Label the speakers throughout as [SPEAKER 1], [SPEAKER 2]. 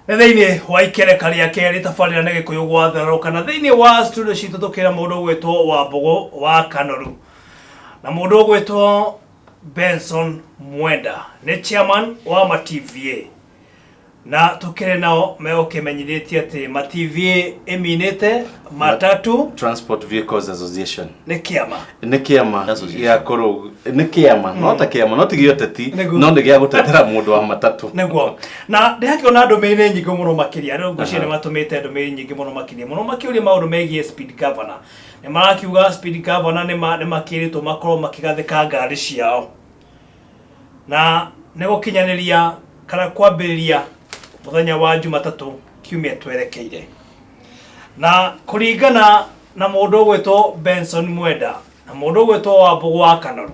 [SPEAKER 1] Nĩ thĩinĩ wa ikereka rĩa kerĩ tabarĩra nĩ Gĩkũyũ gwatherũka, na thĩinĩ wa studio citũ tũkĩra mũndũ ũgwĩtwo Wambũgũ wa Kanoru na mũndũ ũgwĩtwo Benson Mwenda nĩ chairman wa ma TVA, na tũkĩrĩ nao megũkĩmenyithĩtie atĩ ma TVA ĩminĩte matatu
[SPEAKER 2] Transport Vehicles Association.
[SPEAKER 1] Nĩ kĩama.
[SPEAKER 2] Nĩ kĩama.
[SPEAKER 3] Association.
[SPEAKER 2] Gĩa kũrũ nĩ kĩama no ta kĩama no ti gĩũteti.
[SPEAKER 1] Nĩguo.
[SPEAKER 2] No nĩ gĩa gũtetera mũndũ wa matatũ.
[SPEAKER 1] Nĩguo, na ndĩrakĩona ndũmĩrĩri nyingĩ mũno makĩria. Rĩu ngwĩciria nĩ matũmĩte ndũmĩrĩri nyingĩ mũno makĩria mũno makĩũria maũndũ megiĩ speed governor. Nĩ marakiuga speed governor nĩ makĩrĩtwo makorwo makĩgathĩka ngari ciao na nĩ gũkinyanĩria kana kwambĩrĩria mũthenya wa Jumatatũ kiumia twerekeire. Na kũringana na mũndũ ũgwĩtwo Benson Mwenda na mũndũ ũgwĩtwo Wambũgũ wa Kanoru,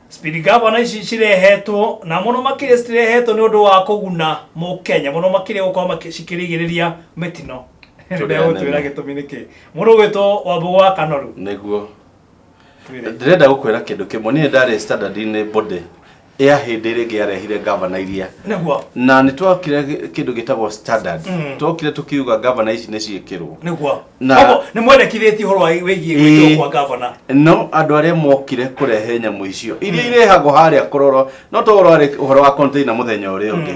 [SPEAKER 1] speed governor ici cirehetwo na mũno makĩria citirehetwo nĩ ũndũ wa kũguna mũkenya mũno makĩria gũkorwo cikĩrigĩrĩria mĩtino.
[SPEAKER 2] Tũrĩa
[SPEAKER 1] Ndegũtwĩra
[SPEAKER 2] nene.
[SPEAKER 1] gĩtũmi nĩkĩ. Mũndũ ũgwĩtwo Wambũgũ wa Kanoru.
[SPEAKER 2] Nĩguo.
[SPEAKER 1] Twĩre.
[SPEAKER 2] Ndĩrenda gũkwĩra kĩndũ kĩmwe. Niĩ ndarĩ standard-inĩ body ya hĩndĩ ĩrĩa ĩngĩ yarehire gavana iria na nĩ twokire kĩndũ gĩtagwo standard. Twokire tũkiuga gavana ici nĩ ciĩkĩrwo.
[SPEAKER 1] Koguo nĩ mwendekithĩtie ũhoro wa wĩgiĩ gwĩkĩrwo kwa gavana.
[SPEAKER 2] No andũ arĩa mokire kũrehe nyamũ icio iria irehagwo harĩa kũrorwo, no to ũhoro warĩ ũhoro wa container mũthenya ũrĩa ũngĩ,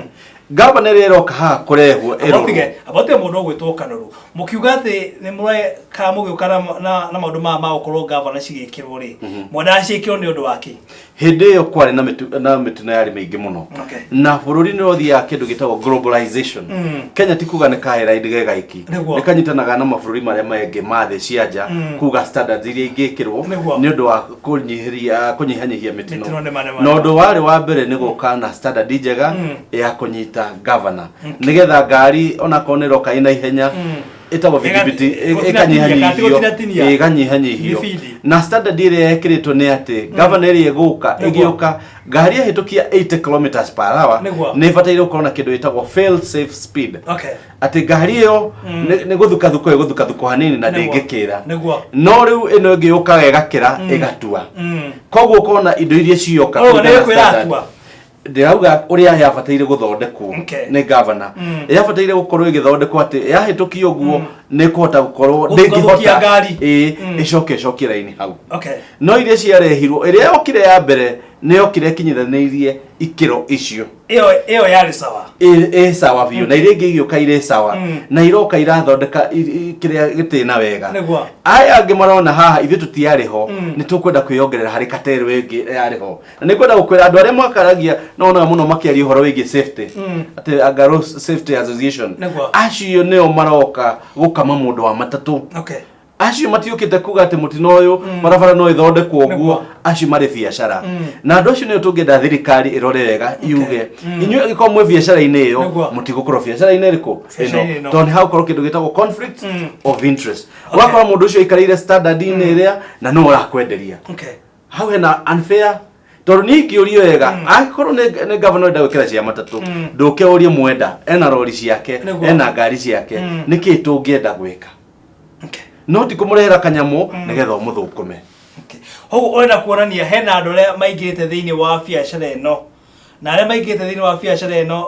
[SPEAKER 2] gavana ĩrĩa ĩroka haha kũrehwo ĩrorwo.
[SPEAKER 1] Abotige mũndũ ũgwĩtwo Kanoru, mũkiuga atĩ nĩ mũreka mũgĩũka na maũndũ maya ma gũkorwo gavana cigĩkĩrwo rĩ, mwendaga ciĩkĩrwo nĩ ũndũ wa kĩ?
[SPEAKER 2] Hĩndĩ ĩyo kwarĩ na mĩtino yarĩ mĩingĩ mũno. Na bũrũri nĩ ũthiaga kĩndũ gĩtagwo globalization. Kenya ti kuga nĩ kaĩraindi ge gaiki. Nĩ kanyitanaga na mabũrũri marĩa mangĩ ma thĩ cia nja kuga standards iria ingĩkĩrwo nĩ ũndũ wa kũnyihĩria kũnyihanyihia mĩtino.
[SPEAKER 1] Mĩtino nĩma.
[SPEAKER 2] Na ũndũ warĩ wa mbere nĩ gũka na standard njega ya kũnyita governor nĩgetha ngari onakorwo nĩ ĩroka ĩna ihenya ĩtagwo bidibiti
[SPEAKER 1] Gũtinatinia,
[SPEAKER 2] ĩkanyihanyihio.
[SPEAKER 1] Gũtinatinia.
[SPEAKER 2] Ĩkanyihanyihio.
[SPEAKER 1] Thibindi.
[SPEAKER 2] Na standard ĩrĩa yekĩrĩtwo nĩ atĩ governor ĩrĩa ĩgũka ĩgĩũka ngari yahĩtũkia 80 kilometers per hour nĩ ĩbataire gũkorwo na kĩndũ gĩtagwo fail safe speed, atĩ ngari ĩyo nĩ gũthukathuka ĩgũthukathuka hanini na ndĩngĩkĩra. No rĩu ĩno ĩngĩ yũkaga ĩgakĩra ĩgatua. Koguo ũkona indo iria cioka
[SPEAKER 1] Oh,
[SPEAKER 2] kũringana
[SPEAKER 1] nĩ
[SPEAKER 2] na
[SPEAKER 1] ĩkwĩra
[SPEAKER 2] standard.
[SPEAKER 1] atua.
[SPEAKER 2] Ndĩrauga ũrĩa yabataire gũthondekwo nĩ gavana, yabataire gũkorwo ĩgĩthondekwo atĩ yahĩtũkio ũguo nĩ kũhota gũkorwo
[SPEAKER 1] Gũthũkia
[SPEAKER 2] ndĩngĩhota
[SPEAKER 1] ngari.
[SPEAKER 2] Ĩĩ, ĩcoke ĩcokie raini hau. No iria ciarehirwo, ĩrĩa yokire ya mbere nĩ yokire ĩkinyithanĩirie ikĩro icio.
[SPEAKER 1] Ĩyo yarĩ sawa.
[SPEAKER 2] Ĩ sawa biũ, na iria ingĩ igĩũka irĩ sawa na iroka irathondeka kĩrĩa gĩtĩna wega. Aya angĩ marona haha ithuĩ tũtiarĩ ho, nĩ tũkwenda kwĩyongerera harĩ katero ĩngĩ yarĩ ho. Na nĩ kwenda gũkwĩra andũ arĩa makaragia no onaga mũno makĩaria ũhoro wĩgiĩ safety, atĩ anga Road Safety Association acio nĩo maroka gũkama mũndũ wa matatũ. Acio matiũkĩte kuga atĩ mũtino ũyũ barabara no ĩthondekwo ũguo. Acio marĩ biacara na andũ acio nĩo tũngĩenda thirikari ĩrore wega yuge, inyuĩ angĩkorwo mwĩ biacara-inĩ ĩyo, mũtigũkorwo biacara-inĩ ĩrĩkũ?
[SPEAKER 1] Biacara-inĩ
[SPEAKER 2] ĩno
[SPEAKER 1] ĩno.
[SPEAKER 2] Tondũ nĩ hagũkorwo kĩndũ gĩtagwo conflict of interest. Ũgakora mũndũ ũcio aikarĩire standard-inĩ ĩrĩa na no ũrakwenderia. Hau hena unfair, tondũ niĩ ingĩũrio wega, angĩkorwo nĩ gavana ũrenda gwĩkĩra cia matatũ, ndũke ũrie Mwenda ena rori ciake, ena ngari ciake, nĩkĩ tũngĩenda gwĩka, no ti kũmũrehera kanyamũ nĩgetha ũmũthũkũme.
[SPEAKER 1] Okay. Koguo ũrenda kuonania hena andũ arĩa maingĩrĩte thĩinĩ wa biacara ĩno, na arĩa maingĩrĩte thĩinĩ wa biacara ĩno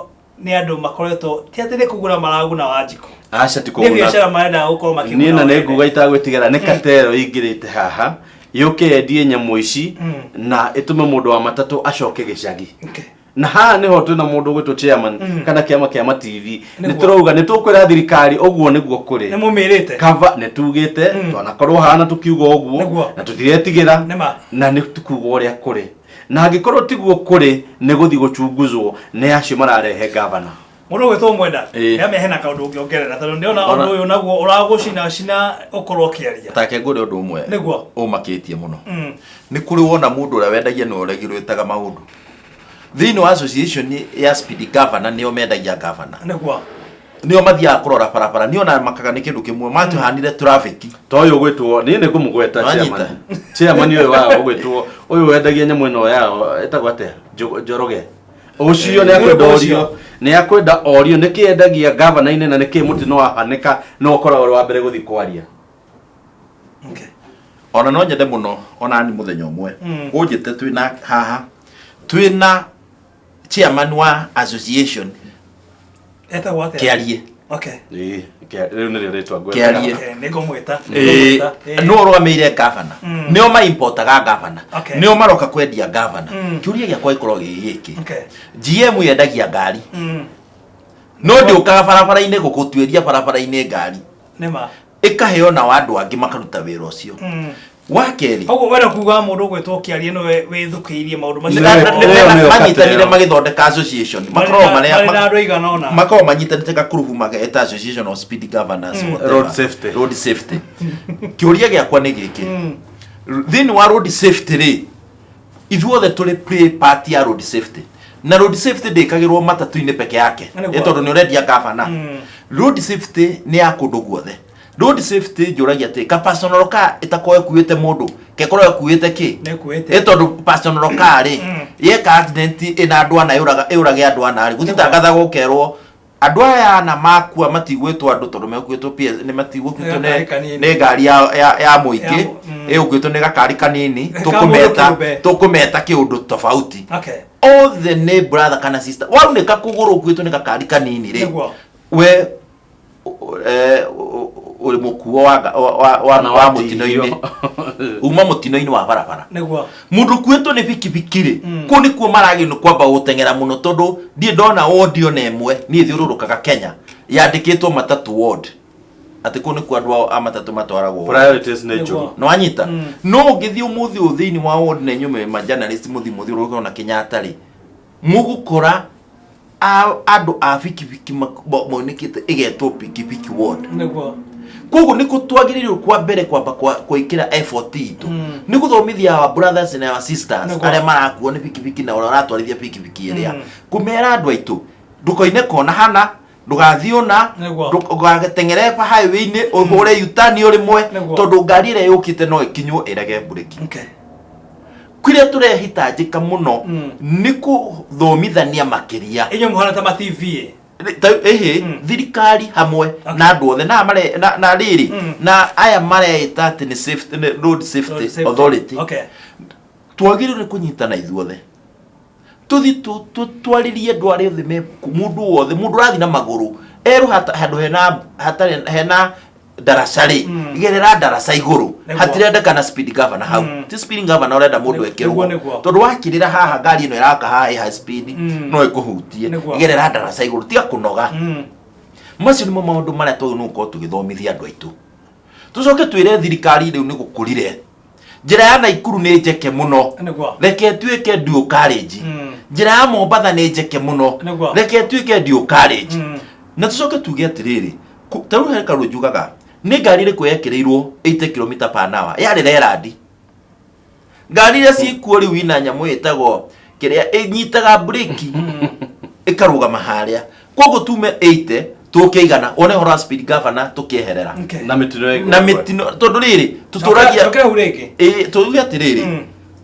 [SPEAKER 1] nĩ andũ makoretwo ti atĩ nĩ kũguna maraguna Wanjikũ.
[SPEAKER 2] Aca, ti
[SPEAKER 1] Nĩ
[SPEAKER 2] kũguna.
[SPEAKER 1] biacara marenda gũkorwo makĩguna
[SPEAKER 2] Niĩ na
[SPEAKER 1] o
[SPEAKER 2] nĩ
[SPEAKER 1] ene.
[SPEAKER 2] nguga itagwĩtigĩra nĩ katero ingĩrĩte haha yũke yendie nyamũ ici na ĩtũme mũndũ wa matatũ acoke gĩcagi. Na haha nĩho twĩna mũndũ ũgwĩtwo chairman kana kĩama kĩa ma TV nĩ tũrauga nĩ tũkwĩra thirikari ũguo nĩguo kũrĩ.
[SPEAKER 1] Nĩ mũmĩrĩte.
[SPEAKER 2] Kava nĩ tugĩte twanakorwo hana tũkiuga ũguo na tũtiretigĩra. Na nĩ tukuga ũrĩa kũrĩ, na angĩkorwo tiguo kũrĩ nĩ gũthiĩ gũchunguzwo nĩ acio mararehe gavana.
[SPEAKER 1] Mũndũ ũgwĩtwo Mwenda.
[SPEAKER 3] Ĩĩ.
[SPEAKER 1] Nĩamenya hena kaũndũ ũngĩongerera tondũ ndĩrona
[SPEAKER 3] Ona-
[SPEAKER 1] ũndũ ũyũ naguo ũragũcinacina ũkorwo ũkĩaria.
[SPEAKER 3] Take ngũre ũndũ ũmwe ũmakĩtie mũno. Nĩ kũrĩ wona mũndũ ũrĩa wendagia nĩwe ũregirĩtaga maũndũ thĩinĩ wa association ya speed governor, nĩo mendagia governor, nĩo mathiaga kũrora barabara. Nĩo na makaga nĩ kĩndũ kĩmwe matuhanire traffic.
[SPEAKER 2] Ta ũyũ ũgwĩtwo, niĩ nĩ ngũmũgweta.
[SPEAKER 3] Wanyita.
[SPEAKER 2] Chairman, chairman ũyũ wao ũgwĩtwo ũyũ wendagia nyamũ ĩno yao ĩtagwo atĩa? Njoroge ũcio nĩ akwenda
[SPEAKER 1] Ũcio.
[SPEAKER 2] orio, nĩ akwenda orio nĩkĩ endagia gavana-inĩ na nĩkĩ mũtino wahanĩka no ũkoragwo ũrĩ wa mbere gũthiĩ kwaria.
[SPEAKER 3] Ona no nyende mũno ona ni mũthenya ũmwe ũnjĩte twĩna haha twĩna chairman wa association.
[SPEAKER 1] Etagwo atĩa?
[SPEAKER 3] Kĩarie.
[SPEAKER 1] Okay.
[SPEAKER 2] Ĩĩ, rĩu nĩrĩo rĩtwa ngwethaga.
[SPEAKER 3] Kĩarie.
[SPEAKER 1] Okay, nĩngũmwĩta.
[SPEAKER 3] Ĩĩ,
[SPEAKER 1] Nĩngũmwĩta. Ĩĩ.
[SPEAKER 3] nĩ ũrũgamĩrĩire gavana, nĩo maimportaga gavana, nĩo maroka kwendia gavana. Kĩũria gĩakwa gĩkorwo gĩ gĩkĩ: GM yendagia ngari, no ndĩũkaga barabara-inĩ gũgũtuĩria barabara-inĩ ngari.
[SPEAKER 1] Nĩma.
[SPEAKER 3] Ĩkaheo nao andũ angĩ makaruta wĩra ũcio. Wa kerĩ,
[SPEAKER 1] Koguo wenda kuga mũndũ ũgwĩtwo Kĩarie nĩwe wĩthũkĩirie maũndũ macio?
[SPEAKER 2] Nĩwe
[SPEAKER 3] Manyitanire
[SPEAKER 2] kateo.
[SPEAKER 3] magĩthondeka association, makoragwo
[SPEAKER 1] marĩ na andũ aigana ũna.
[SPEAKER 3] Makoragwo manyitanĩte gakurubu mageta Association of Speed Governors, whatever.
[SPEAKER 2] Road safety.
[SPEAKER 3] Road safety. Kĩũria gĩakwa nĩ gĩkĩ: thĩinĩ wa road safety rĩ, ithuothe tũrĩ play part ya road safety, na road safety ndĩkagĩrwo matatũ-inĩ peke yake.
[SPEAKER 1] Nĩguo.
[SPEAKER 3] Ĩ tondũ nĩ ũrendia gavana, road safety nĩ ya kũndũ guothe. Road safety njũragia atĩ ka personal car ĩtakorwo ĩkuĩte mũndũ, kekorwo ĩkuĩte kĩ?
[SPEAKER 1] Nĩĩkuĩte.
[SPEAKER 3] Ĩ tondũ personal car rĩ, yeka accident ĩna andũ ana, yũrage andũ ana rĩ, gũtitangathagwo ũkerwo andũ aya ana makua matigwĩtwo andũ tondũ mekuĩtwo PS, nĩ matigũkuĩtwo
[SPEAKER 1] Nĩ gakari kanini.
[SPEAKER 3] Nĩ ngari ya mũingĩ. Ĩgũkuĩtwo nĩ gakari kanini.
[SPEAKER 1] Ka mũndũ
[SPEAKER 3] Tũkũmeta
[SPEAKER 1] kĩũmbe.
[SPEAKER 3] tũkũmeta kĩũndũ tofauti. Othe nĩ brother kana sister. Waunĩka kũgũrũ ũkuĩtwo nĩ gakari kanini rĩ, we ũrĩ mũkuo wa
[SPEAKER 2] Kana
[SPEAKER 3] wa
[SPEAKER 2] watigio.
[SPEAKER 3] mũtino-inĩ, uma mũtino-inĩ wa barabara. Mũndũ ũkuĩtwo nĩ bikibiki rĩ, kũu nĩkuo maragĩrĩirwo nĩ kwamba gũteng'era mũno, tondũ ndirĩ ndona ward ona ĩmwe, niĩ thiũrũrũkaga Kenya, yandĩkĩtwo matatu ward, atĩ kũu nĩkuo andũ a matatũ matwaragwo.
[SPEAKER 2] Priorities nĩ njũru.
[SPEAKER 3] Nĩwanyita? No ũngĩthiĩ ũmũthĩ ũyũ thĩinĩ wa ward, na inyuĩ mwĩ ma journalist mũthiĩ mũthiũrũrũke ona Kenyatta rĩ, mũgũkora andũ a bikibiki monekete ĩgetwo pikipiki ward. Koguo nĩ twagĩrĩirwo kwa mbere kwamba gwĩkĩra effort itũ nĩ gũthomithia our brothers and our sisters arĩa marakuo nĩ bikibiki na ũrĩa ũratwarithia bikibiki ĩrĩa, kũmera andũ aitũ, ndũkoine kona hana, ndũgathiĩ ũna, ndũgateng'ere highway-inĩ ũhũre U-turn ũrĩmwe, tondũ ngari ĩrĩa yũkĩte no ĩkinywo ĩrege mburĩki. Kũrĩa tũrehitanjĩka mũno nĩ kũthomithania makĩria.
[SPEAKER 1] Inyuĩ mũhana ta ma TV.
[SPEAKER 3] Ĩhĩ, thirikari hamwe na andũ othe na na rĩrĩ na aya mareĩta atĩ nĩ road
[SPEAKER 1] Road
[SPEAKER 3] safety
[SPEAKER 1] safety.
[SPEAKER 3] authority, twagĩrĩirwo nĩ kũnyitana ithuothe, tũthi twarĩrie andũ arĩa othe me mũndũ wothe, mũndũ ũrathiĩ na magũrũ erwo handũ hena hatarĩ hena ndaraca rĩ, gerera ndaraca igũrũ. Hatirendekana speed governor hau. Ti speed governor ũrenda mũndũ ekĩrwo, tondũ wakĩrĩra haha, ngari ĩno ĩraka haha ĩ high speed, no ĩkũhutie. Gerera ndaraca igũrũ, tiga kũnoga. Macio nĩmo maũndũ marĩa twagĩrĩirwo nĩ gũkorwo tũgĩthomithia andũ aitũ. Tũcoke twĩre thirikari rĩu nĩ gũkũrire njĩra ya Naikuru nĩ njeke mũno, reke ĩtuĩke dual carriage. Njĩra ya Mombatha nĩ njeke mũno, reke ĩtuĩke dual carriage. Na tũcoke tuge atĩrĩrĩ, ta rĩu he karũ njugaga nĩ ngari ĩrĩkũ yekĩrĩirwo 80 km per hour yarĩ Leyland. Ngari iria ciĩkuo rĩu ina nyamũ ĩtagwo kĩrĩa ĩnyitaga breki ĩkarũgama harĩa. Koguo tume 80 tũke 100, wone ũhoro wa speed governor tũkĩeherera.
[SPEAKER 2] Na mĩtino ĩgwe.
[SPEAKER 3] Na mĩtino, tondũ rĩrĩ tũtũragia
[SPEAKER 1] Cokera hau rĩngĩ.
[SPEAKER 3] Ĩĩ, tuge atĩrĩrĩ,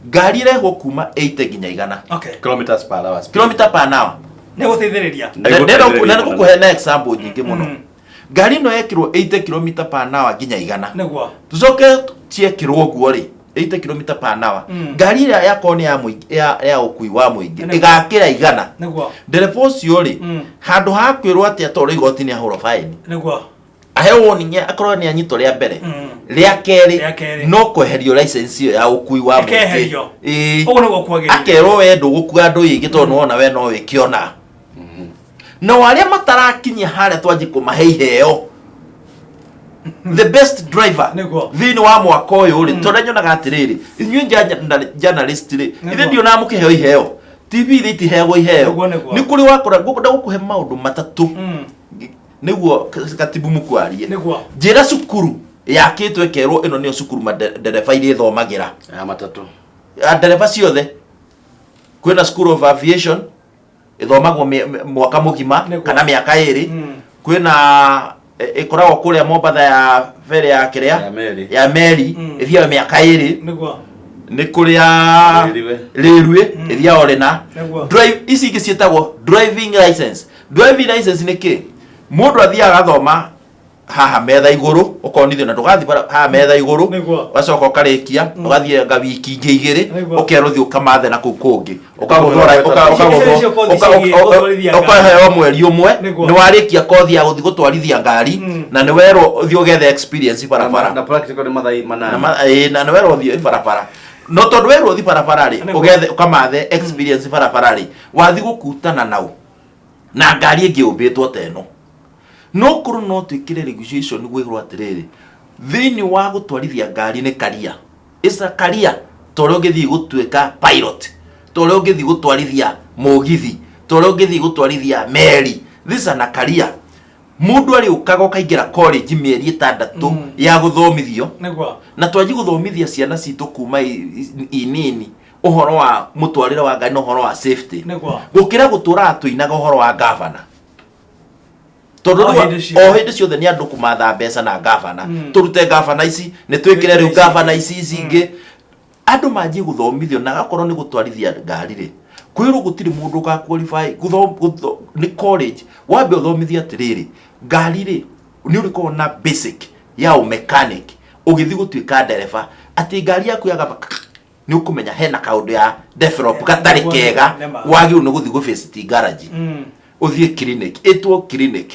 [SPEAKER 3] ngari ĩrehwo kuma 80 nginya 100
[SPEAKER 2] Kilometers per hour speed.
[SPEAKER 3] Kilometer per hour.
[SPEAKER 1] Nĩ gũteithĩrĩria.
[SPEAKER 2] Nĩ gũteithĩrĩria
[SPEAKER 3] Na
[SPEAKER 2] mũno.
[SPEAKER 3] nĩgũkũhe na example nyingĩ mũno. Ngari ĩno yekĩrwo 80 kilometer per hour nginya 100, tũcoke ciekĩrwo ũguo rĩ, 80 kilometer per hour, ngari ĩrĩa yakorwo nĩ ya mũingĩ, ya ũkui wa mũingĩ, ĩgakĩra 100, ndereba ũcio rĩ, handũ ha kwĩrwo atĩ atwarwo igoti nĩ ahũrwo baĩni, aheo warning, akorwo nĩ anyitwo rĩa mbere, rĩa kerĩ,
[SPEAKER 1] Rĩa kerĩ.
[SPEAKER 3] no kweherio license ĩyo ya ũkui wa mũingĩ.
[SPEAKER 1] Ĩkeherio.
[SPEAKER 3] Ĩĩ.
[SPEAKER 1] Ũguo nĩguo kwagĩrĩire.
[SPEAKER 3] Akerwo we ndũgũkua andũ ĩngĩ tondũ nĩwona we no wĩke ona nao arĩa matarakinyia harĩa twanjie kũmahe iheo, the best driver thĩinĩ wa mwaka ũyũ rĩ, tondũ nyonaga atĩrĩrĩ, inyuĩ journalist rĩ, ithe ndionaga mũkĩheo iheo, TV ithe itiheagwo iheo. Nĩ kũrĩ wakora ngũkwenda gũkũhe maũndũ matatũ nĩguo katibu mũkwarie. Njĩra cukuru yakĩtwo ĩkerwo ĩno nĩyo cukuru ndereba iria ithomagĩra.
[SPEAKER 2] Ya matatũ.
[SPEAKER 3] Ya ndereba ciothe. Kwĩna School of Aviation ĩthomagwo mwaka mũgima kana mĩaka 2. Kwĩna ĩkoragwo kũrĩa Mombatha ya ferry ya kĩrĩa,
[SPEAKER 2] Ya meri.
[SPEAKER 3] ya meri, ĩthiaga mĩaka 2. Nĩ kũrĩa
[SPEAKER 2] Rĩrue.
[SPEAKER 3] Rĩrue ĩthiaga o rĩna. Drive ici ingĩ ciĩtagwo driving license. Driving license nĩ kĩ? Mũndũ athiaga agathoma Haha metha igũrũ ũkonithio na ndũgathiĩ haha metha igũrũ. Ũgacoka ũkarĩkia, ũgathiĩ anga wiki ingĩ 2, ũkerwo thiĩ ũkamathe na kũu kũngĩ, ũkagũthwo ũkagũthwo
[SPEAKER 1] Icio kothi ciĩgiĩ gũtwarithia ngari.
[SPEAKER 3] Ũkaheo mweri 1. Nĩ warĩkia kothi ya gũthiĩ gũtwarithia ngari na nĩ werwo ũthiĩ ũgethe experience barabara.
[SPEAKER 2] Na practical nĩ mathaa
[SPEAKER 3] na 8. Na nĩ werwo ũthiĩ barabara, no tondũ werwo ũthiĩ barabara rĩ, ũgethe ũkamathe experience barabara rĩ, wathiĩ gũkutana nau na ngari ĩngĩ yũmbĩtwo ta ĩno. No korwo no twĩkĩre regulation gwĩrwo atĩrĩrĩ, thĩinĩ wa gũtwarithia ngari nĩ career, it's a career, ta ũrĩa ũngĩthiĩ gũtuĩka pilot, ta ũrĩa ũngĩthiĩ gũtwarithia mũgithi, ta ũrĩa ũngĩthiĩ gũtwarithia meri. This is a career. Mũndũ arĩũkaga ũkaingĩra college mĩeri 6 ya gũthomithio. Na twanji gũthomithia ciana citũ kuma inini ũhoro wa mũtwarĩre wa ngari na ũhoro wa safety, gũkĩra gũtũraga tũinaga ũhoro wa gavana, tondũ
[SPEAKER 1] O
[SPEAKER 3] rĩu
[SPEAKER 1] hĩndĩ ciothe.
[SPEAKER 3] O hĩndĩ ciothe nĩ andũ kũmatha mbeca na gavana. Tũrute gavana ici, nĩ twĩkĩre rĩu
[SPEAKER 1] ici
[SPEAKER 3] gavana ici ici ingĩ. Andũ manjie gũthomithio, na gakorwo nĩ gũtwarithia ngari rĩ, kwĩrwo gũtirĩ mũndũ ũga qualify nĩ college, wambe ũthomithio atĩrĩrĩ, ngari rĩ, nĩ ũrĩkorwo na basic ya mechanic ũgĩthiĩ gũtuĩka ndereba, atĩ ngari yaku yagamba nĩ ũkũmenya hena kaũndũ ya develop gatarĩ kega,
[SPEAKER 1] Nĩma.
[SPEAKER 3] wagĩrĩirwo nĩ gũthiĩ gũ visit garage, ũthiĩ clinic, ĩtwo clinic,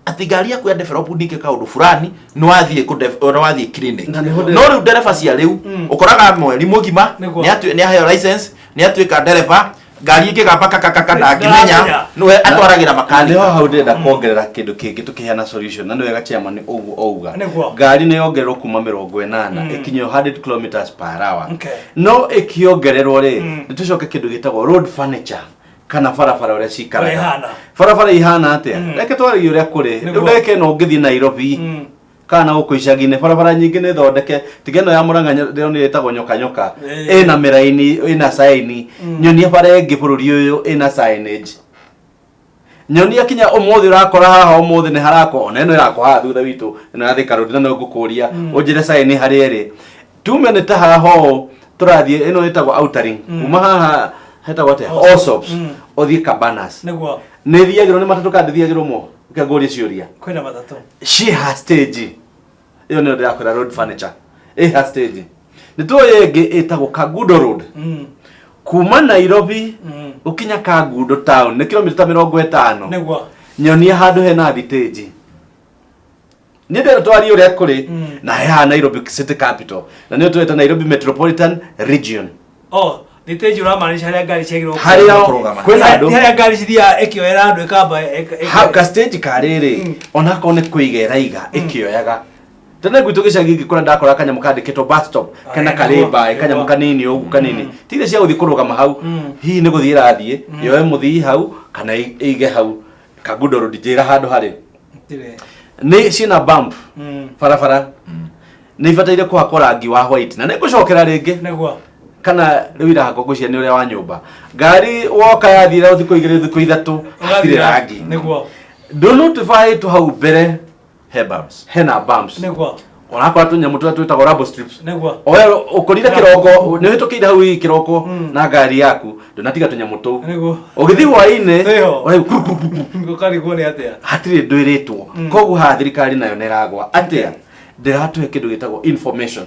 [SPEAKER 3] atĩ ngari yaku ya develop ningĩ kaũndũ fulani, nĩ wathiĩ nĩ wathiĩ clinic.
[SPEAKER 2] Na nĩho
[SPEAKER 3] No rĩu ndereba cia rĩu, ũkoraga mweri mũgima nĩ aheo license, nĩ atuĩka ndereba, ngari ĩngĩgamba kakakaka ndangĩmenya.
[SPEAKER 1] Ndaramenya.
[SPEAKER 3] Nĩwe atwaragĩra
[SPEAKER 2] Na nĩho
[SPEAKER 3] makanika.
[SPEAKER 2] Hau ndĩrenda kuongerera kĩndũ kĩngĩ tũkĩheana solution, na nĩ wega chairman ũguo auga. Ngari nĩ yongererwo kuma 80 ĩkinyio 100 kilometers per hour. No ĩkĩongererwo rĩ, nĩ tũcoke kĩndũ gĩtagwo road furniture, kana barabara ũrĩa
[SPEAKER 1] Ũrĩa
[SPEAKER 2] cikaraga.
[SPEAKER 1] ihana.
[SPEAKER 2] Barabara ihana atĩa? Reke twaragie ũrĩa kũrĩ. Rĩu ndagĩka ĩno ũngĩthiĩ Nairobi kana gũkũ icagi-inĩ, barabara nyingĩ nĩ thondeke, tiga ĩno ya Mũrang'a ndĩronire ĩtagwo nyoka nyoka, ĩna mĩraini, ĩna saini. Nyonia bara ĩngĩ bũrũri ũyũ ĩna signage. Nyonia kinya ũmũthĩ ũrakora haha, ũmũthĩ nĩ harakwo, ona ĩno ĩrakwo haha thutha witũ, ĩno ya Thika Road, na no ngũkũria ũnjĩre saini harĩa ĩrĩ. Tume nĩ ta haha ũũ tũrathiĩ, ĩno ĩtagwo Outer Ring, kuma haha hetagwo atĩa, Allsops, ũthiĩ Cabanas. Nĩ thiagĩrwo nĩ matatũ kana ndĩthiagĩrwo mo? Reke ngũrie ciũria.
[SPEAKER 1] Kwĩna matatũ.
[SPEAKER 2] Ciĩha stage ĩyo nĩyo ndĩrakwĩra, road furniture ĩha stage. Nĩ tũĩ ĩngĩ ĩtagwo Kangundo Road, kuma Nairobi ũkinya Kangundo town nĩ kilomita 50. Nyonia handũ hena thitĩnji. Niĩ ndĩrenda twarie ũrĩa kũrĩ. Na haha Nairobi City Capital, na nĩyo tũreta Nairobi Metropolitan Region.
[SPEAKER 1] Oh, thitĩnji ũramaanisha harĩa ngari ciagĩrĩirwo
[SPEAKER 2] Harĩa
[SPEAKER 3] kũrũgama.
[SPEAKER 2] kwĩna andũ.
[SPEAKER 1] Harĩa ngari cithiaga ĩkĩoera andũ ĩkamba
[SPEAKER 2] Hau ka stage ka rĩrĩ, onakorwo nĩ kũiga ĩraiga ĩkĩoyaga. Tene gwitũ gĩcagi ngĩkũra, ndakora kanyamũ kandĩkĩtwo bus stop kena karĩmba, kanyamũ kanini ũguo kanini, tire cia gũthiĩ kũrũgama hau. Hihi nĩ gũthiĩ ĩrathiĩ yoe mũthii hau kana ĩige hau Kangundo Road? Njĩra handũ harĩ nĩ ciĩna bump. Barabara nĩ ibataire kũhakwo rangi wa white, na nĩ ngũcokera rĩngĩ. Kana rĩu irahakwo, ngwĩciria nĩ ũrĩa wa nyũmba. Ngari woka yathira thikũ 2, thikũ 3, hatirĩ rangi. Ndũnotifyĩtwo hau mbere.
[SPEAKER 3] He bumps.
[SPEAKER 2] Hena bumps. Onakorwo tũnyamũ tũrĩa twĩtagwo rumble strips, oe ũkorire kĩroko nĩ ũhĩtũkĩire hau hihi kĩroko na ngari yaku, ndũnatiga tũnyamũ tũu. Ũgĩthiĩ hwaĩ-inĩ,
[SPEAKER 1] Twĩho.
[SPEAKER 2] ũraigua kuru, kuru, kuru, kuru.
[SPEAKER 1] Ũkarigwo nĩ atĩa.
[SPEAKER 2] Hatirĩ ndwĩrĩtwo. Koguo haha thirikari nayo nĩ ĩragwa atĩa, ndĩratũhe kĩndũ gĩtagwo information.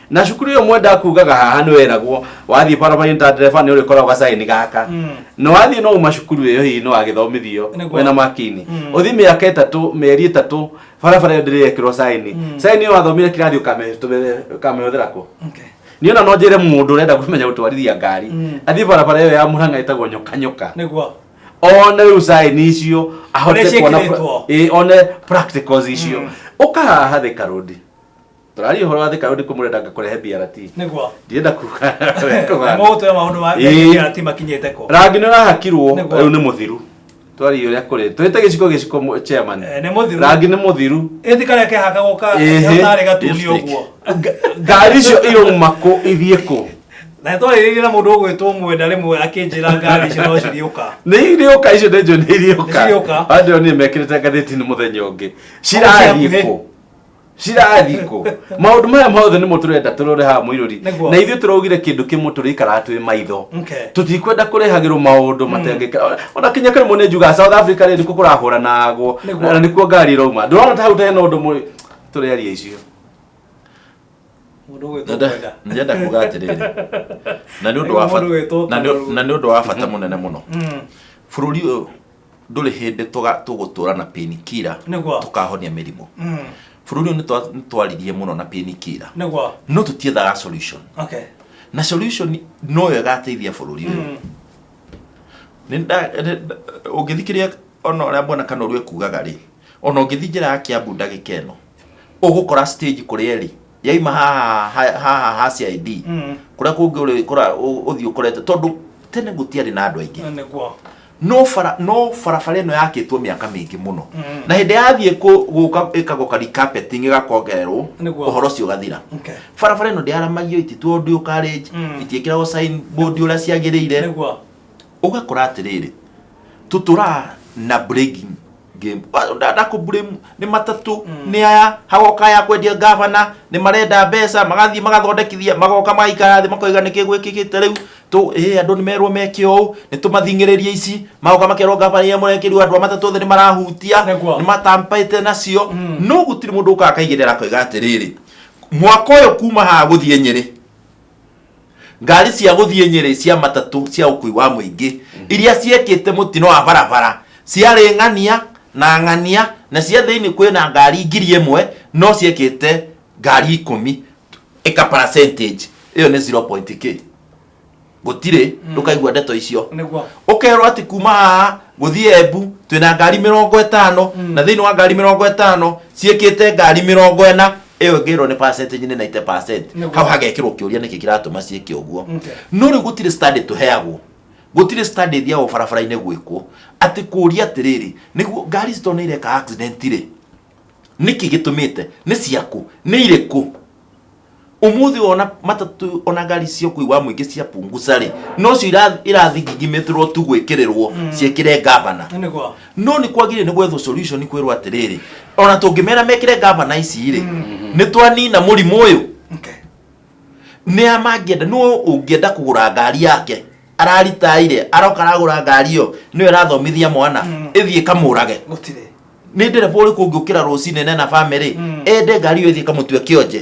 [SPEAKER 2] Na cukuru ĩyo mwenda kugaga haha nĩ weragwo wathiĩ barabara-inĩ ta ndereba nĩ ũrĩkoragwo gacaini gaka. Na wathiĩ no uma cukuru ĩyo, hihi nĩ wagĩthomithio wĩna makini, ũthiĩ mĩaka 3, mĩeri 3, barabara ĩyo ndĩrĩ yekĩrwo saini. Saini ĩyo wathomire kĩrathi ũkamĩhũthĩra kũ? Niĩ ona no njĩre mũndũ ũrenda kũmenya gũtwarithia ngari athiĩ barabara ĩyo ya Mũrang'a ĩtagwo nyoka nyoka, one rĩu saini icio, ahote
[SPEAKER 1] Ũrĩa
[SPEAKER 2] kuona
[SPEAKER 1] ciĩkĩrĩtwo.
[SPEAKER 2] Ĩ, one practicals icio. Ũka haha Thika Road, tũraria ũhoro wa Thika Road, kũmũrenda ngakũrehe BRT. Ndirenda kuga.
[SPEAKER 1] Mũgũtwĩra maũndũ ma BRT makinyĩte kũ.
[SPEAKER 2] Rangi nĩ ũrahakirwo. Rĩu nĩ mũthiru. Twarie ũrĩa kũrĩ, twĩte gĩciko gĩciko chairman.
[SPEAKER 1] Nĩ mũthiru.
[SPEAKER 2] Rangi nĩ mũthiru.
[SPEAKER 1] Ĩti karĩa kehakagwo ka tarĩ gatune
[SPEAKER 3] Lipstick.
[SPEAKER 1] ũguo.
[SPEAKER 2] Ngari icio irauma kũ, ithiĩ kũ?
[SPEAKER 1] Na twarĩrĩirie na mũndũ ũgwĩtwo Mwenda rĩmwe, akĩnjĩra ngari icio no ciriũka.
[SPEAKER 2] Nĩ iriũka icio, nĩ njũĩ nĩ iriũka.
[SPEAKER 1] Nĩ cirĩũka.
[SPEAKER 2] Andũ nĩ mekĩrĩte ngathĩti-inĩ mũthenya ũngĩ. Cirathiĩ
[SPEAKER 1] hakuhĩ.
[SPEAKER 2] kũ? Cirathiĩ kũ? Maũndũ maya mothe nĩmo tũrenda tũrore haha mũirũri.
[SPEAKER 1] Nĩguo.
[SPEAKER 2] Na ithuĩ tũraugire kĩndũ kĩmwe tũrĩikaraga twĩ maitho. Tũtikwenda kũrehagĩrwo maũndũ matengĩka. Ona kinya kĩrĩmwe nĩ njugaga South Africa rĩ nĩkuo kũrahũranagwo. Na nĩkuo ngari ĩrauma. Ndũrona ta hau ta hena ũndũ mũrĩ tũrĩaria icio.
[SPEAKER 1] Mũndũ ũgwĩtwo
[SPEAKER 3] Ndenda
[SPEAKER 1] kwenda.
[SPEAKER 3] ndĩrenda kuga atĩrĩrĩ na nĩ ũndũ wa
[SPEAKER 1] Mũndũ
[SPEAKER 3] bata
[SPEAKER 1] ũgwĩtwo
[SPEAKER 3] na nĩ
[SPEAKER 1] Kanoru.
[SPEAKER 3] na nĩ ũndũ wa bata mũnene mũno bũrũri ũyũ ndũrĩ hĩndĩ tũga- tũgũtũra na painkiller
[SPEAKER 1] Nĩguo.
[SPEAKER 3] tũkahonia mĩrimũ bũrũri ũyũ nĩ twa- nĩ twaririe mũno na painkiller
[SPEAKER 1] Nĩguo.
[SPEAKER 3] no tũtiethaga solution
[SPEAKER 1] Okay.
[SPEAKER 3] na solution noyo ĩgateithia bũrũri ũyũ Nĩ nda- nĩ- ũngĩthikĩrĩria ona ũrĩa bwana Kanoru ekugaga rĩ ona ũngĩthiĩ njĩra ya Kiambu ndagĩka ĩno ũgũkora stage kũrĩa ĩrĩ yaima haha haha ha CID kũrĩa kũngĩ ũrĩ kũra ũthiĩ ũkorete tondũ tene gũtiarĩ na andũ aingĩ
[SPEAKER 1] Nĩguo.
[SPEAKER 3] no bara no barabara ĩno yakĩtwo mĩaka mĩingĩ mũno na hĩndĩ yathiĩ kũ- gũka ĩkagoka recarpeting ĩgakongererwo
[SPEAKER 1] Nĩguo.
[SPEAKER 3] ũhoro ũcio ũgathira
[SPEAKER 1] Okay.
[SPEAKER 3] barabara ĩno ndĩaramagio itituo dual carriage itiĩkĩragwo sign board ũrĩa ciagĩrĩire
[SPEAKER 1] Nĩguo.
[SPEAKER 3] ũgakora atĩrĩrĩ tũtũraga na breaking game ndakũ blame nĩ matatũ nĩ aya hagoka aya kwendia gavana nĩ marenda mbeca magathiĩ magathondekithia magoka magaikara thĩ makoiga nĩkĩ gwĩkĩkĩte rĩu tũ ĩ andũ nĩ merwo meke ũũ nĩ tũmathing'ĩrĩrie ici magoka makerwo gavana iria mũrekĩrirwo andũ a matatũ othe nĩ marahutia
[SPEAKER 1] Nĩguo.
[SPEAKER 3] nĩ matampaĩte nacio no gũtirĩ mũndũ ũkaga akaigĩrĩra akoiga atĩrĩrĩ mwaka ũyũ kuma haha gũthiĩ Nyĩrĩ ngari cia gũthiĩ Nyĩrĩ cia matatũ cia ũkui wa mũingĩ iria ciekĩte mũtino wa barabara ciarĩ ng'ania na ng'ania na cia thĩinĩ kwĩna ngari 1000 no ciekĩte ngari 10 ĩka percentage ĩyo nĩ 0 point k gũtirĩ ndũkaigua ndeto icio
[SPEAKER 1] Nĩguo.
[SPEAKER 3] ũkerwo atĩ kuma haha gũthiĩ Embu twĩna ngari 50 na thĩinĩ wa ngari 50 ciĩkĩte ngari 40 ĩyo ĩngĩrwo nĩ percentage nĩ 90%
[SPEAKER 1] Nĩguo.
[SPEAKER 3] hau hagekĩrwo kĩũria nĩkĩ kĩratũma ciĩke ũguo
[SPEAKER 1] Okay.
[SPEAKER 3] no rĩu gũtirĩ study tũheagwo gũtirĩ study ĩthiagwo barabara-inĩ gwĩkwo atĩ kũũria atĩrĩrĩ nĩguo ngari ici tondũ nĩ ireka accident rĩ nĩkĩ gĩtũmĩte nĩ ciakũ nĩ irĩkũ Ũmũthĩ ona matatũ ona ngari cia ũkui wa mũingĩ cia punguza rĩ nocio irathingithimĩtĩrwo tu gwĩkĩrĩrwo ciĩkĩre gavana
[SPEAKER 1] Nĩguo.
[SPEAKER 3] no nĩ kwagĩrĩire nĩ gwethwo solution kwĩrwo atĩrĩrĩ ona tũngĩmera mekĩre gavana ici rĩ nĩ twanina mũrimũ ũyũ
[SPEAKER 1] Okay.
[SPEAKER 3] nĩ a mangĩenda nũ ũngĩenda kũgũra ngari yake araritaire aroka aragũra ngari ĩyo nĩyo ĩrathomithia mwana ĩthiĩ ĩkamũrage
[SPEAKER 1] Gũtirĩ.
[SPEAKER 3] nĩ ndereba ũrĩkũ ũngĩũkĩra rũcinĩ nena bamĩrĩ ende ngari ĩyo ĩthiĩ ĩkamũtue kĩonje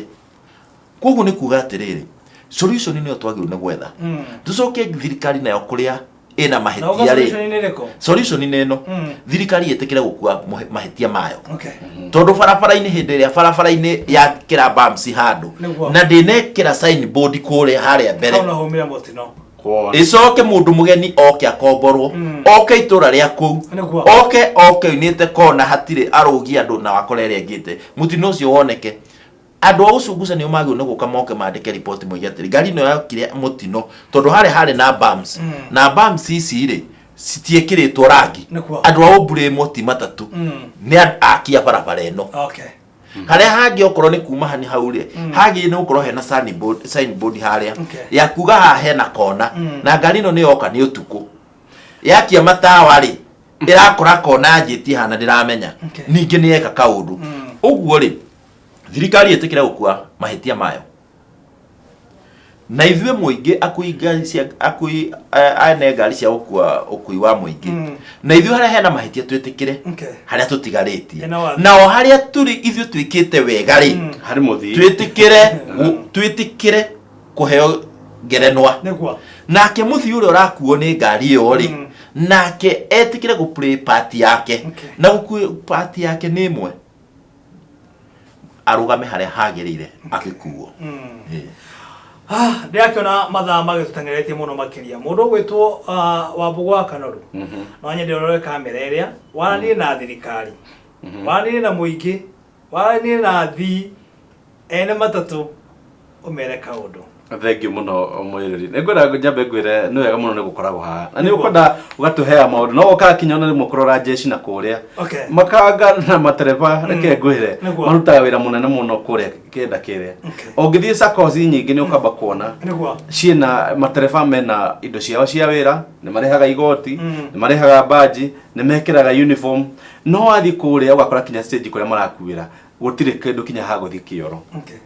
[SPEAKER 3] koguo nĩ kuga atĩrĩrĩ solution nĩyo twagĩrĩirwo nĩ gwetha tũcoke thirikari nayo kũrĩa ĩna
[SPEAKER 1] Na
[SPEAKER 3] mahĩtia
[SPEAKER 1] ũga
[SPEAKER 3] rĩ
[SPEAKER 1] solution nĩ ĩrĩkũ?
[SPEAKER 3] solution nĩ ĩno
[SPEAKER 1] Mm.
[SPEAKER 3] thirikari ĩtĩkĩre gũkua mahĩtia mayo
[SPEAKER 1] Okay.
[SPEAKER 3] tondũ barabara-inĩ hĩndĩ ĩrĩa barabara-inĩ yakĩra bumps handũ
[SPEAKER 1] Nĩguo.
[SPEAKER 3] na ndĩnekĩra sign board kũrĩa harĩa mbere
[SPEAKER 1] Hau no haumĩre mũtino.
[SPEAKER 2] Kuona.
[SPEAKER 3] ĩcoke mũndũ mũgeni oke akomborwo oke itũra rĩa kũu
[SPEAKER 1] Nĩguo.
[SPEAKER 3] oke oke oinĩte kona hatirĩ arũgi andũ na wakora ĩrĩa ĩngĩte mũtino ũcio woneke andũ a ũcunguca nĩo magĩrĩirwo nĩ gũka moke mandĩke riboti moige atĩrĩ ngari ĩno yokire mũtino tondũ harĩa harĩ na bumps na bumps ici rĩ citiĩkĩrĩtwo rangi
[SPEAKER 1] Nĩguo.
[SPEAKER 3] andũ a ũmburĩmwo ti matatũ nĩ aki a barabara ĩno
[SPEAKER 1] Okay.
[SPEAKER 3] harĩa hangĩ okorwo nĩ kuma hani hau rĩ hagĩrĩire nĩ gũkorwo hena signboard signboard harĩa
[SPEAKER 1] Okay.
[SPEAKER 3] ya kuga haha hena kona na ngari ĩno nĩ yoka nĩ ũtukũ yakia matawa rĩ ĩrakora kona njĩtie hana ndĩramenya
[SPEAKER 1] Okay.
[SPEAKER 3] ningĩ nĩ yeka kaũndũ ũguo rĩ thirikari ĩtĩkĩre gũkua mahĩtia mayo na ithuĩ mũingĩ akui ngari cia akui ene ngari cia gũkua ũkui wa mũingĩ na ithuĩ harĩa hena mahĩtia twĩtĩkĩre
[SPEAKER 1] Okay.
[SPEAKER 3] harĩa tũtigarĩtie
[SPEAKER 1] Ena watho.
[SPEAKER 3] na o harĩa tũrĩ ithuĩ twĩkĩte wega rĩ
[SPEAKER 2] Harĩ mũthii.
[SPEAKER 3] twĩtĩkĩre twĩtĩkĩre kũheo ngerenwa
[SPEAKER 1] Nĩguo.
[SPEAKER 3] nake mũthii ũrĩa ũrakuo nĩ ngari ĩyo rĩ nake etĩkĩre gũ play part yake
[SPEAKER 1] Okay.
[SPEAKER 3] na gũkue part yake nĩ ĩmwe arũgame harĩa hagĩrĩire agĩkuo Ĩĩ.
[SPEAKER 1] Ah, ndĩrakĩona mathaa magĩtũteng'eretie mũno makĩria mũndũ ũgwĩtwo ah, Wambũgũ wa Kanoru no nyende ũrore kamera ĩrĩa waranĩrie na thirikari waranĩrie na mũingĩ waranĩrie na athii ene matatũ ũmere kaũndũ
[SPEAKER 2] Thengiũ mũno mwĩrori. Nĩ ngwenda nyambe ngwĩre nĩ wega mũno nĩ gũkoragwo haha. Na nĩ ũkwenda ũgatũhea maũndũ. No ũkakinya ona rĩmwe kũrora jeshi na kũrĩa.
[SPEAKER 1] Okay.
[SPEAKER 2] Makanga na matereba reke ngwĩre
[SPEAKER 1] Nĩguo.
[SPEAKER 2] marutaga wĩra mũnene mũno kũrĩa kĩenda kĩrĩa.
[SPEAKER 1] Okay.
[SPEAKER 2] Ũngĩthiĩ SACCOs nyingĩ nĩ ũkamba kuona
[SPEAKER 1] Nĩguo.
[SPEAKER 2] ciĩna matereba mena indo ciao cia wĩra nĩ marĩhaga igoti nĩ marĩhaga baji nĩ mekĩraga uniform no wathiĩ kũrĩa ũgakora kinya stage kũrĩa marakuĩra. Gũtirĩ kĩndũ kinya ha gũthiĩ kĩoro.
[SPEAKER 1] Okay.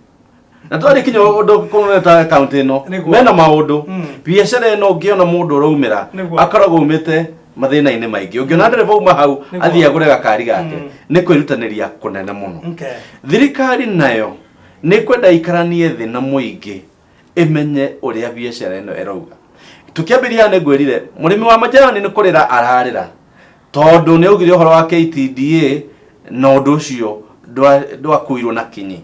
[SPEAKER 2] Na twarĩ kinya ũndũ kũneta kaunti ĩno mena maũndũ. Biacara ĩno ũngĩona mũndũ ũraumĩra akoragwo umĩte mathĩna-inĩ maingĩ. Ũngĩona ndereba uma hau athiĩ agũre gakari gake, nĩ kwĩrutanĩria kũnene mũno. Thirikari nayo nĩ kwenda ikaranie thĩ na mũingĩ, ĩmenye ũrĩa biacara ĩno ĩrauga. Tũkĩambĩrĩria nĩ ngwĩrire mũrĩmi wa majani nĩ kũrĩra ararĩra tondũ nĩ augire ũhoro wa KTDA na ũndũ ũcio ndwakuirwo na kinyi.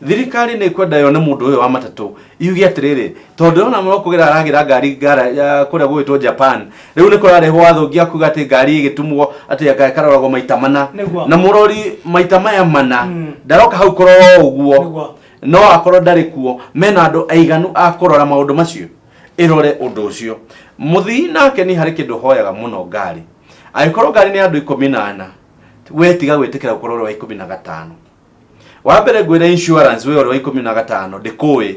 [SPEAKER 2] Thirikari nĩ kwenda yone mũndũ ũyũ wa matatũ yuge atĩrĩrĩ, tondũ ona no kũgĩra aragĩra ngari ngara ya kũrĩa gũgĩtwo Japan, rĩu nĩ kũrarehwo watho ũngĩ akuga atĩ ngari ĩgĩtumwo atĩ anga ĩkaroragwo maita mana. Na mũrori maita maya mana ndaroka hau kũrora o ũguo. No akorwo ndarĩ kuo, mena andũ aiganu a kũrora maũndũ macio, ĩrore ũndũ ũcio. Mũthii nake niĩ harĩ kĩndũ hoyaga mũno ngari, angĩkorwo ngari nĩ andũ 14, we tiga gwĩtĩkĩra gũkorwo ũrĩ wa 15. Wa mbere ngwĩre insurance, we ũrĩ wa 15 ndĩkũĩ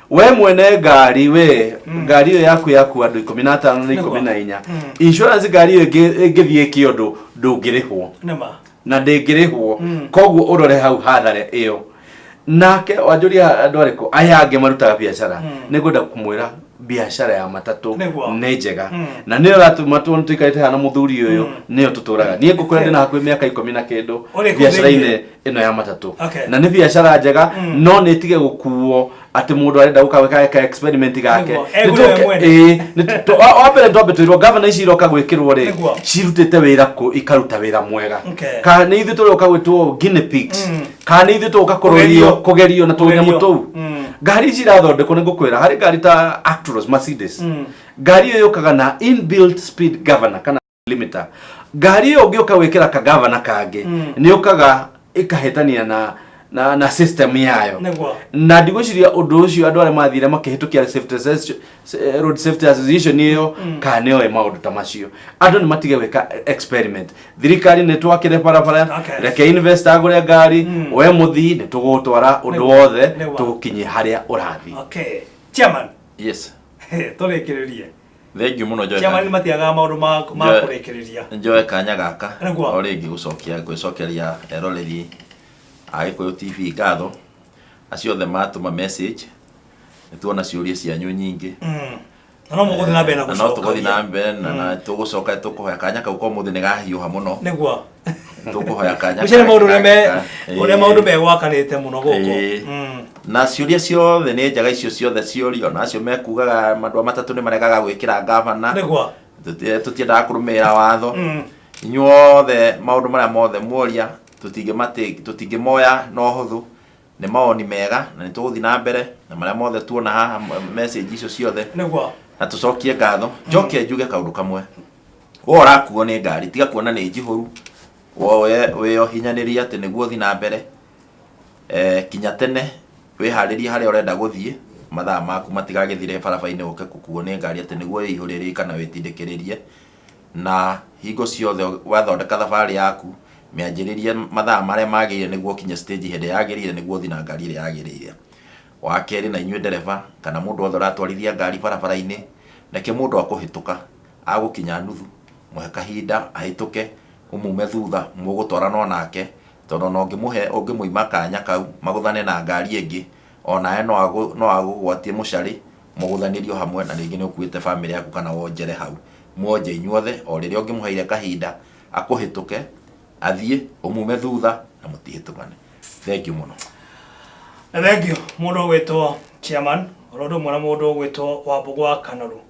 [SPEAKER 2] we mwene ngari, we ngari ĩyo yaku yaku andũ 15 na 14, insurance ngari ĩyo ĩngĩthiĩ ĩke ũndũ ndũngĩrĩhwo.
[SPEAKER 1] Nĩma.
[SPEAKER 2] Na ndĩngĩrĩhwo. Koguo ũrore hau hathara ĩyo. Nake wanjũria andũ arĩkũ aya angĩ marutaga biacara, nĩ ngwenda kũmwĩra biacara ya matatũ nĩ njega na nĩyo ĩratũma tuone tũikarĩte haha na mũthuri ũyũ, nĩyo tũtũraga. Niĩ ngũkwĩra ndĩna hakuhĩ mĩaka ikũmi na kĩndũ
[SPEAKER 1] Ũrĩ kũu
[SPEAKER 2] biacara-inĩ ĩno ya matatũ.
[SPEAKER 1] Okay.
[SPEAKER 2] Na nĩ biacara njega, no nĩ ĩtige gũkuo atĩ mũndũ arenda gũka gwĩka ka experiment gake.
[SPEAKER 1] Nĩguo, egũre we mwene.
[SPEAKER 2] Ĩĩ, nĩ wa mbere twambe twĩrwo gavana ici iroka gwĩkĩrwo rĩ, cirutĩte wĩra kũ, ikaruta wĩra mwega?
[SPEAKER 1] Okay.
[SPEAKER 2] Kana nĩ ithuĩ tũroka gwĩtwo guinea pigs? Kana nĩ ithuĩ tũgoka kũrorio
[SPEAKER 1] Kũgerio.
[SPEAKER 2] kũgerio na tũnyamũ
[SPEAKER 1] Kũgerio.
[SPEAKER 2] tũu? Ngari ici irathondekwo, nĩ ngũkwĩra harĩ ngari ta Actros, Mercedes, ngari ĩyo yũkaga na inbuilt speed governor kana limiter. Ngari ĩyo ũngĩũka gwĩkĩra kagavana kangĩ, nĩ yũkaga ĩkahĩtania na system yayo. Na ndigwĩciria ũndũ ũcio andũ arĩa mathire makĩhĩtũkia safety road safety association ĩyo kana nĩoĩ maũndũ ta macio. Andũ nĩ matige gwĩka experiment. Thirikari nĩ twakĩre barabara,
[SPEAKER 1] Okay.
[SPEAKER 2] reke investor agũre ngari. We mũthii nĩ tũgũtwara ũndũ wothe, tũgũkinyie harĩa ũrathiĩ.
[SPEAKER 1] Okay. Chairman.
[SPEAKER 3] Yes.
[SPEAKER 1] Tũrĩkĩrĩrie.
[SPEAKER 3] Thank you mũno Joy.
[SPEAKER 1] Chairman nĩ matiagaga maũndũ ma
[SPEAKER 3] Joy.
[SPEAKER 1] kũrĩkĩrĩria.
[SPEAKER 3] Njoe kanya gaka
[SPEAKER 1] Nĩguo.
[SPEAKER 3] o rĩngĩ gũcokia gwĩcokeria eroreri a Gĩkũyũ TV ngatho, acio othe matũma message. Nĩ tuona ciũria cianyu nyingĩ.
[SPEAKER 1] Na no mũgũthiĩ na mbere na
[SPEAKER 3] Na no tũgũthiĩ na
[SPEAKER 1] gũcokagia.
[SPEAKER 3] mbere na tũgũcoka tũkũhoya kanya kau ka ũmũthĩ nĩ gahiũha mũno. Tũkũhoya kanya
[SPEAKER 1] Gũcere maũndũ ũrĩa ũrĩa maũndũ megwakanĩte mũno gũkũ.
[SPEAKER 3] Ĩĩ. Na ciũria ciothe nĩ njega, icio ciothe ciorio, na acio mekugaga andũ a matatũ nĩ maregaga gwĩkĩra gavana. Tũtiendaga kũrũmĩrĩra watho. Inyuothe maũndũ marĩa mothe muoria tũtingĩmoya na ũhũthũ, nĩ mawoni mega na nĩ tũgũthiĩ na mbere na marĩa mothe tuona haha message icio ciothe. Na tũcokie ngatho. Njoke njuge kaũndũ kamwe, we ũrakuo nĩ ngari, tiga kuona nĩ njihũru, woe wĩyohinyanĩrie atĩ nĩguo ũthiĩ na mbere. Kinya tene wĩharĩrie harĩa ũrenda gũthiĩ, mathaa maku matigagĩthire barabara-inĩ ũke gũkuo nĩ ngari atĩ nĩguo wĩihũrĩrie kana wĩtindĩkĩrĩrie. Na hingo ciothe wathondeka thabarĩ yaku, mĩanjĩrĩrie mathaa marĩa magĩrĩire nĩguo ũkinye stage hĩndĩ yagĩrĩire nĩguo ũthiĩ na ngari ĩrĩa yagĩrĩire. Wa kerĩ, na inyuĩ ndereba kana mũndũ wothe ũratwarithia ngari barabara-inĩ, reke mũndũ akũhĩtũka agũkinya nuthu, mũhe kahinda ahĩtũke, ũmume thutha mũgũtwarana onake, tondũ ona ũngĩmũhe ũngĩmũima kanya kau magũthane na ngari ĩngĩ, onawe no agũgwatie mũcarĩ mũgũthanĩrio hamwe, na rĩngĩ nĩ ũkuĩte bamĩrĩ yaku kana wonjere hau. Mwonje inyuothe o rĩrĩa ũngĩmũheire kahinda akũhĩtũke athiĩ, ũmume thutha na mũtihĩtũkane. Thank you mũno.
[SPEAKER 1] Na thank you mũndũ ũgwĩtwo chairman, oro ũndũ ũmwe na mũndũ ũgwĩtwo Wambũgũ wa Kanoru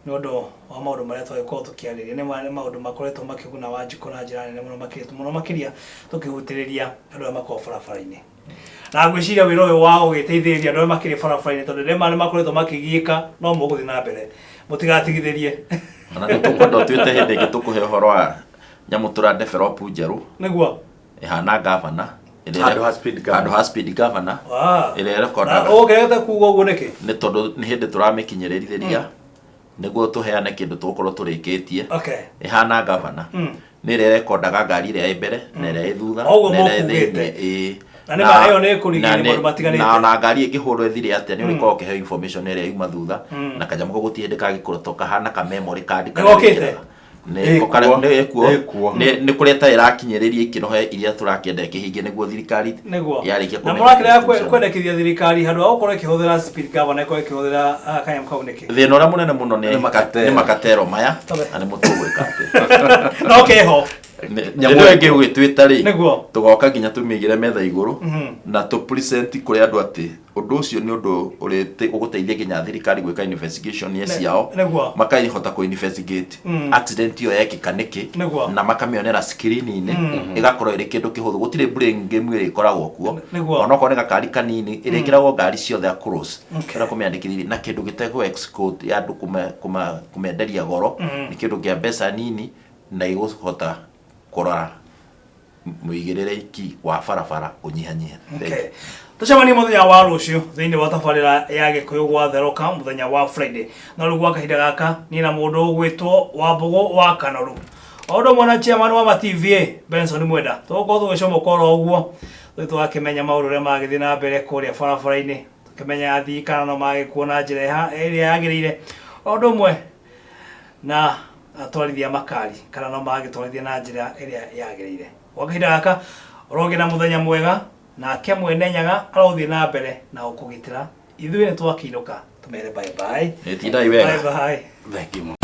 [SPEAKER 1] nĩ ũndũ wa maũndũ marĩa twagĩkorwo tũkĩarĩria. Nĩ maũndũ makoretwo makĩguna Wanjikũ na njĩra nene mũno makĩria, mũno makĩria tũkĩhutĩrĩria andũ arĩa makoragwo barabara-inĩ. Na ngwĩciria wĩra ũyũ wa gũgĩteithĩrĩria andũ arĩa makĩrĩ barabara-inĩ, tondũ nĩ makoretwo makĩgiĩka, no mũgũthiĩ na mbere, mũtigatigithĩrie.
[SPEAKER 3] Ona nĩ tũkwenda ũtuĩte hĩndĩ ĩngĩ tũkũhe ũhoro wa nyamũ tũra develop njerũ. Ĩhana gavana.
[SPEAKER 2] Handũ ha speed governor.
[SPEAKER 3] Handũ ha speed governor. Ĩrĩa ĩrekondaga.
[SPEAKER 1] Na ũngerete kuga ũguo nĩkĩ?
[SPEAKER 3] Nĩ tondũ nĩ hĩndĩ tũramĩkinyĩrĩria nĩguo tũheane kĩndũ tũgũkorwo tũrĩkĩtie. Ĩhana gavana. Nĩ ĩrĩa ĩrekondaga ngari ĩrĩa ĩ mbere na ĩrĩa ĩ thutha
[SPEAKER 1] Ũguo
[SPEAKER 3] na ĩrĩa ĩ
[SPEAKER 1] mũkugĩte.
[SPEAKER 3] thĩinĩ. Ĩĩ.
[SPEAKER 1] Na nĩ ma ĩyo nĩ ĩkũrigĩrĩria maũndũ matiganĩte.
[SPEAKER 3] Na ona ngari ĩngĩhũrwo ĩthire atĩa, nĩ ũrĩkoragwo ũkĩheo information ĩrĩa yuma thutha, na kanyamũ kau gũtirĩ hĩndĩ kangĩkorwo to kahana ka memory card
[SPEAKER 1] Nĩ
[SPEAKER 3] karĩa
[SPEAKER 1] gokĩte?
[SPEAKER 3] wĩkĩraga. Nĩ
[SPEAKER 2] Ĩkuo.
[SPEAKER 3] nĩ ĩkuo.
[SPEAKER 2] Ĩkuo.
[SPEAKER 3] Nĩ nĩ kũrĩa ĩtarĩ ĩrakinyĩrĩria ikĩro he iria tũrakĩenda ĩkĩhingie nĩguo thirikari
[SPEAKER 1] Nĩguo.
[SPEAKER 3] yarĩkia
[SPEAKER 1] Na
[SPEAKER 3] kũmenya
[SPEAKER 1] mũrakĩrega
[SPEAKER 3] system ciao.
[SPEAKER 1] kwendekithia thirikari handũ ha gũkorwo ĩkĩhũthĩra speed governor ĩkorwo ĩkĩhũthĩra ah, kanyamũ kau nĩkĩ?
[SPEAKER 3] Thĩna ũrĩa mũnene mũno nĩ
[SPEAKER 2] Nĩ makatero.
[SPEAKER 3] nĩ makatero maya
[SPEAKER 1] Tobe.
[SPEAKER 3] na nĩ mũtũgwĩka atĩ
[SPEAKER 1] No keho.
[SPEAKER 2] Nyamũ
[SPEAKER 3] Nyamũ ĩngĩ ũgĩtwĩta rĩ
[SPEAKER 1] Nĩguo.
[SPEAKER 3] tũgoka nginya tũmĩigĩre metha igũrũ na tũ present kũrĩ andũ atĩ ũndũ ũcio nĩ ũndũ ũrĩ ũgũteithia nginya thirikari gwĩka investigation ye ciao
[SPEAKER 1] nĩguo.
[SPEAKER 3] makahota kũ investigate accident ĩyo yekĩka nĩkĩ
[SPEAKER 1] Nĩguo.
[SPEAKER 3] na makamĩonera screen-inĩ ĩgakorwo ĩrĩ kĩndũ kĩhũthũ gũtirĩ blame game ĩrĩa ĩkoragwo kuo
[SPEAKER 1] Nĩguo.
[SPEAKER 3] onokorwo nĩ gakari kanini ĩrĩkĩragwo ngari ciothe across
[SPEAKER 1] Okay.
[SPEAKER 3] okay. kũmĩandĩkithia na kĩndũ gĩtegũ export ya andũ kũmenderia goro nĩ kĩndũ kĩa mbeca nini na igũhota kũrora mũigĩrĩrĩki wa barabara ũnyihanyihe.
[SPEAKER 1] Okay. Tũcemanie mũthenya wa rũciũ thĩinĩ wa tabarĩra ya Gĩkũyũ gwa Therũka mũthenya wa Friday. No rĩu gwa kahinda gaka niĩ na mũndũ ũgwĩtwo Wambũgũ wa Kanoru o ũndũ ũmwe na chairman wa ma-TVA Benson Mwenda tũgũkorwo tũgĩcomoka oro ũguo tũthiĩ tũgakĩmenya maũndũ ũrĩa magĩthiĩ na mbere kũrĩa barabara-inĩ, tũkĩmenya athii kana no magĩkuo na njĩra ĩrĩa yagĩrĩire o ũndũ ũmwe na atwarithia makari kana no magĩtwarithia na njĩra ĩrĩa yagĩrĩire. Gwa kahinda gaka ũrogĩa na mũthenya mwega nake mwene nyaga arothiĩ na mbere na gũkũgitĩra. Ithuĩ nĩ twakĩinũka tũmere bye bye.
[SPEAKER 3] Ĩ, tindai wega.
[SPEAKER 1] Bye bye.
[SPEAKER 2] Thank you.